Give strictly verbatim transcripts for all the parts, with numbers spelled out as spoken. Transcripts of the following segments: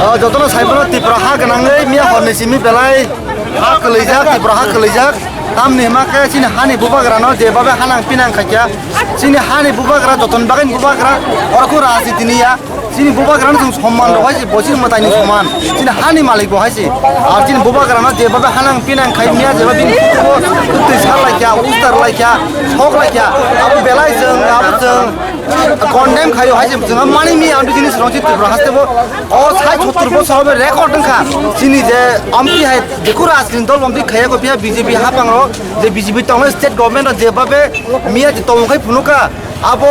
O, jotono saimano Tripura ha gwnangwi miya horni simi belai ha kwlaijak, Tripura ha kwlaijak. Tamni hima khe chini hani bubagrano jebabe hanang pinang khaikya. Chini hani bubagra, jotoni bagwi bubagra, oro kho rajniti niya. Chini bubagrano chwng somman rw hai se, bo chini mwtaini soman. Chini hani malik bo hai se. Ar chini bubagrano jebabe hanang pinang khai miya, jebabe bini kutubo kwtwi sal laikya, ustar laikya, sok laikya. Abo belai chwng, abo chwng condemn khaio hai se, chwng mani miya, ang bini srong si Tripura haste bo. O sai sottur bosor obe record wngkha. Chini je amtwi hai, jekhu rajniti dol amtwi khaiya ko phiya B J P hapang ro, je B J P tongo state government ro jebabe miya je tongmung khai phunukha. Abo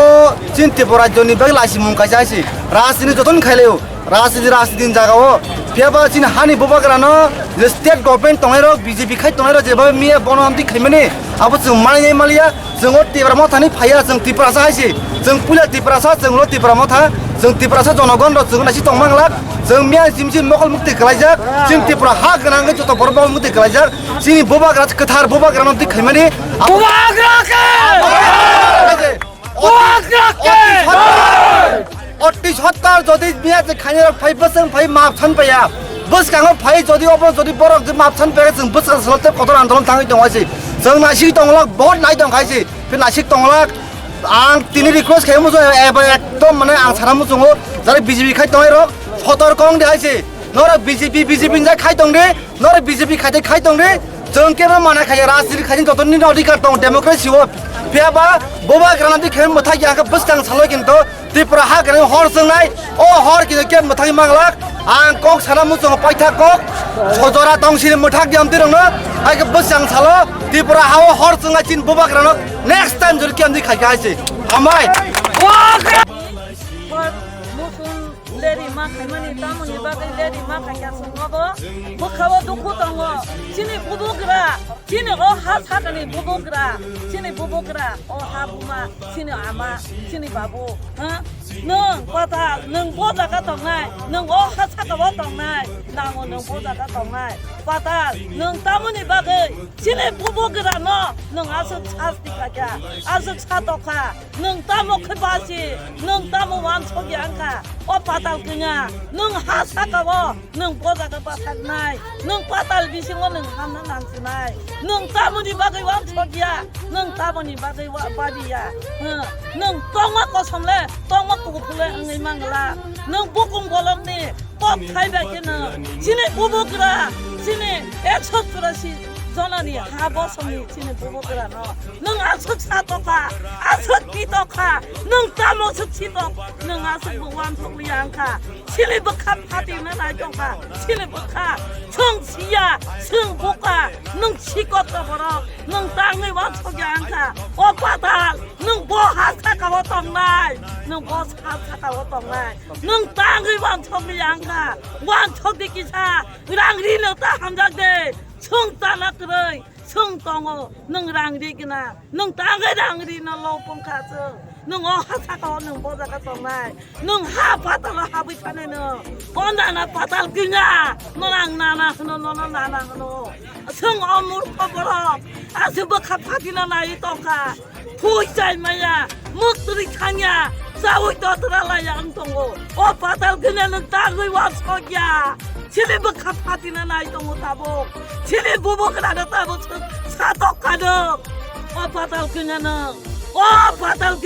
chini Tripura rajyoni bagwi laisimung kaisa hai se. Rajniti jotoni khailaio. Rajniti, rajniti ni jaga o. Phiya ba chini hani bubagrano je state government tongnai rok, B J P khai tongnai rok, jeba miya bono amtwi khaimani, abo chwng mani nai maliya. Chwng o Tipra Motha ni phaiya, chwng Tiprasa hai se. Chwng puila Tiprasa, chwng lo Tipra Motha, chwng Tiprasa jonogon rok chwng naisi tongmang lak. Chwng miya chim chim mokol mukti kwlaijak. Chini Tripura ha gwnang khe joto borok mokol mukti kwlaijak. Chini bubagra kwthar bubagrano amtwi khaimani. Bubagra khe! Bubagra khe! Otti sottar jodi miya je khainai rok phai bwswng phai map san paiya. Bwskango phai jodi obo jodi borok je map san paiya chwng bwskang salo tei kotor andolon thangwi tongo hai se. Chwng naisik tonglak, bohot nai tong khai se. Phi naisik tonglak, ang tini request khai muchung eba ekdom mane ang sana muchungo jara B J P khai tongnai rok sotor kong de hai se. Norok B J P, B J P ni jai khai tong de. Norok B J P khaite khai tong di, chwng kebo mana khaiya, rajniti khaite joto nini odhikar tong, democracy o. Phiya ba bubagrano di khe mwthai ya khe bwskang salo kinto Tripura ha gwnang hor chwngnai, o hor kinto khe mwthai manglak, ang kok sana muchungo paitha kok, sojora tong sini mwthak di amtwi rokno, hai khe bwskang salo Tripura ha o hor chwngnai chini bubagrano next time jori khe amtwi khai kha hai se. Hambai. Hor muchung Leri ma khaimani tamoni bagwi leri ma khaikha chwng nogo bwkhao dukhu tongo. Chini bubugra, chini o ha sakani bubugra, chini bubugra, o ha buma, chini ama, chini babu, ha? Nwng patal, nwng bo jaga tongnai, nwng o ha sakao tongnai, nango nwng bo jaga tongnai. Patal, nwng tamoni bagwi chini bubugrano nwng aswk sasti khaikha, aswk satokha. Nwng tamo khe basi, nwng tamo wansok ya wngkha? O patal kwnga, nwng ha saka o, nwng bo jaga bathaknai, nwng patal bisingo nwng hamna nangsinai. Nwng tamoni bagwi wansok ya, nwng tamoni bagwi wa-, badi ya. Hwng, nwng tongma kosom le, tongma kuphur le wngwi mangla. Nwng bukung bolongni kok thai bai khe nwng chini bubugra, chini ekso churasi jonani ha bosongni chini bubugrano. Nwng aswk satokha, aswk kitokha, nwng tamo swk sitok, nwng aswk bo wansok liya wngkha. Chini bwkha phatina nai tongkha, chini bwkha chwng siya, chwng buka, nwng sikok to borok, nwng tangwi wansok ya wngkha. O patal, nwng bo ha saka o tongnai, nwng bo ha saka o tongnai, nwng tangwi wansok liya wngkha. Wansok di kisa, rang ri no ta hamjak de, chwng tana kwrwi. Chwng tongo, nwng rang ri gwnang, nwng tangwi rang ri no lo pungkha chwng. Nwng o ha saka o nwng bo jaga tongnai, nwng ha patal o habwi thanai no. O nana patal kwnga, no ang nana hwno, nono nana hwno. Chwng o murkho borok, aswk bwkha phatina nai tongkha. Phui chai maya, muktri thangya, chawi totra laya ang tongo. O patal kwnga nwng tangwi wansok ya. Chini bwkha phatina nai tongo tabuk. Chini bubugrano tabuk satok kano. O patal kwnga nwng. O patal